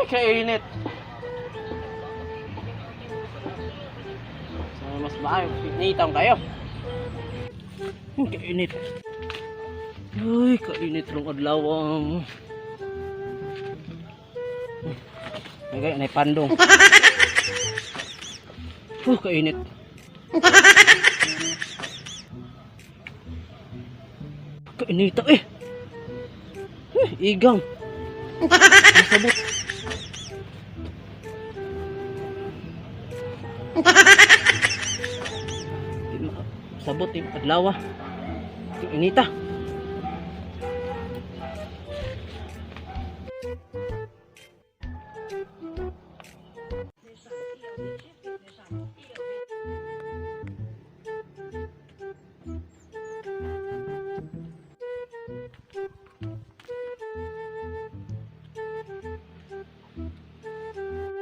Kainit. So, mas maayo, nitang kayo. Ay, kainit. Uy, kainit rong adlaw. Ay, kaya na pandong. Kainit. Kainita eh. Eh, igang. Masabot. Di sabot yung adlaw ah. Inita.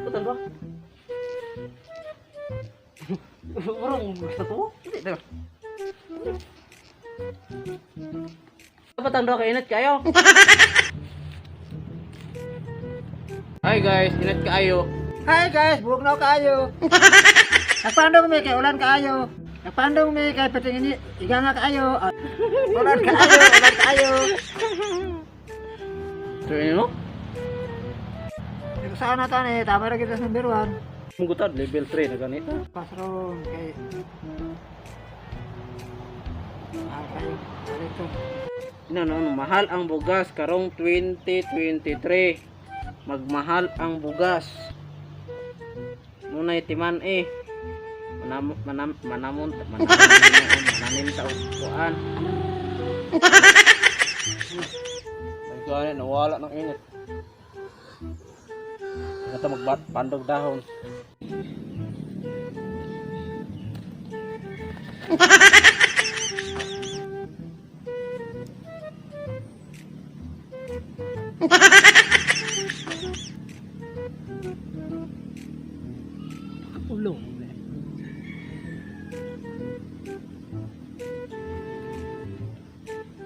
Betul ba? Burung gusto to? Hindi, diba? Dapat ang doon init kayo. Hi guys, init kayo. Hi guys, bugnaw kaayo. Nagpandong mi kay ulan kaayo. Nagpandong mi kay patingin iga nga kaayo. Ah, ulan kaayo, ulan kaayo. So yun no? Ito saan na tani, tama ra kita sa number 1. Mugutad level 3 na ganito. Pasron kay ah, kay dito. No, no, no, mahal ang bugas karong 2023. Magmahal ang bugas. Munay timan eh. Manam manam manamon manamon mananim ta og kuan. Ay gani nawala ng init. Ito magbandog dahon. Ulo.